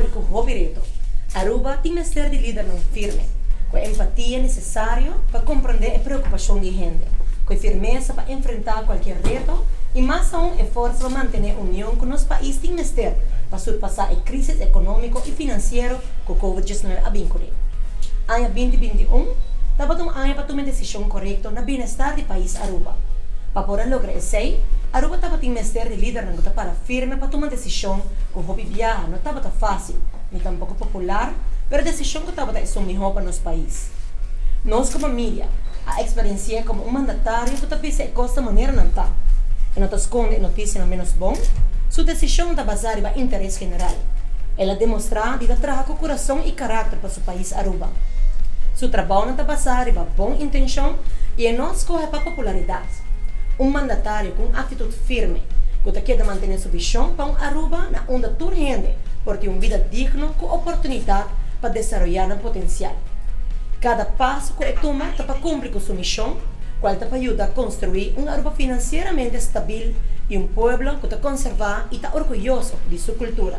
habri cu hopi reto. Aruba tin mester di lidernan firme, cu e empatia necesario pa comprende e preocupacion di hende, cu e firmesa pa enfrenta cualkier reto y mas aun e forsa pa mantene union cu nos pais tin mester pa surpasa e crisis economico y financiero cu Covid 19 a bin cune. Aña binti 21 tabata un aña pa tuma e decision corecto na bienestar di pais Aruba. Pa por a logra esey, Aruba tabatin mester di lidernan cu ta para firme pa tuma decision cu hopi biaha no tabata facil ni tampoco popular, pero decision cu tabata esun miho pa nos pais. Nos como media a experienci'e como un mandatario cu ta bisa e cos ta manera nan ta. E no ta sconde e noticianan menos bon, su decision ta basa riba interes general. El a demostra di ta traha cu curason y caracter pa su pais Aruba. Su trabounan ta basa riba bon intencion y e no a scoge pa popularidad. Un mandatario cu un actitud firme cu ta keda mantene su vision pa un Aruba na unda tur hende por tin un bida digno cu oportunidad pa desaroya nan potencial. Cada paso cu e tuma ta pa cumpli cu su mision, cual ta pa yuda construi un Aruba financieramente stabil y un pueblo cu ta conserva y ta orguyoso di su cultura.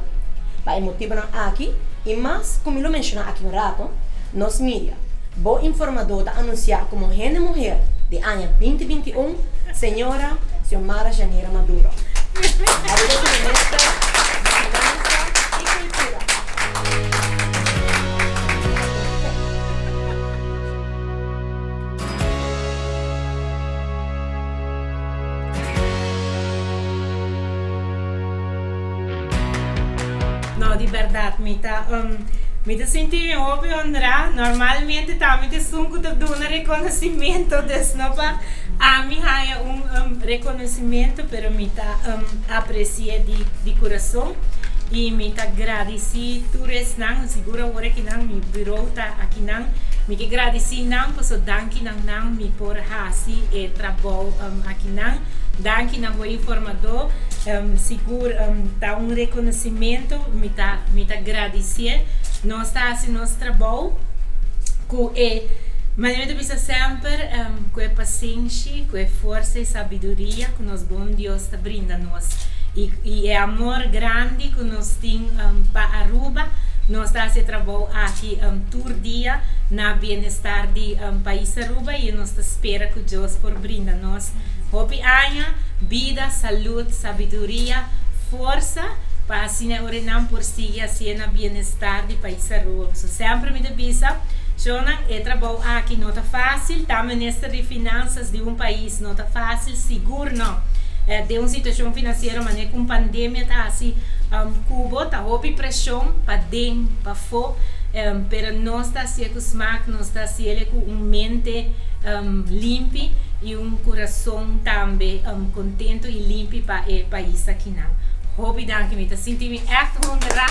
Pa e motibonan aki y mas cu mi lo menciona aki un rato, nos media, Bo Informador ta anuncia como hende muher di aña 2021, señora Xiomara Janira Maduro. Aruba su Minister di Finansa y Cultura. No, di berdad mi ta mi ta sinti mi hopi honra. Normalmente ta mi ta esun cu ta duna reconocimento, dus no pa ami haya un reconocimento, pero mi ta aprecia di di curason y mi ta gradici tur esnan, sigur awor akinan mi bureau ta akinan, mi ke gradici nan paso danki nan nan mi por haci e trabou akinan. Danki na bo informador, sigur ta un reconocimento, mi ta mi ta gradicié. Nos ta haci nos trabou cu e manera mi ta bisa semper cu e pasenshi, cu e forsa y sabiduria cu nos bon Dios ta brinda nos y y e amor grandi cu nos tin pa Aruba. Nos ta haci e trabou aki tur dia na bienestar di pais Aruba y nos ta spera cu Dios por brinda nos Hopi aña, bida, salud, sabiduria, forsa pa asina e orenan por sigui hacié na bienestar di pais Aruba. Pasobra semper mi ta bisa, Shownan, e trabou aki no ta facil, ta minister di finanzas di un pais no ta facil, sigur no. Den un situacion financiero manera cu un pandemia ta haci cu bo, ta hopi presion paden, pafó, pero nos ta hacié cu smaak, nos ta haciele cu un mente limpi. Y un curason tambe contento y limpi pa e pais akinan. Hopi danki, mi ta sinti mi echt honra.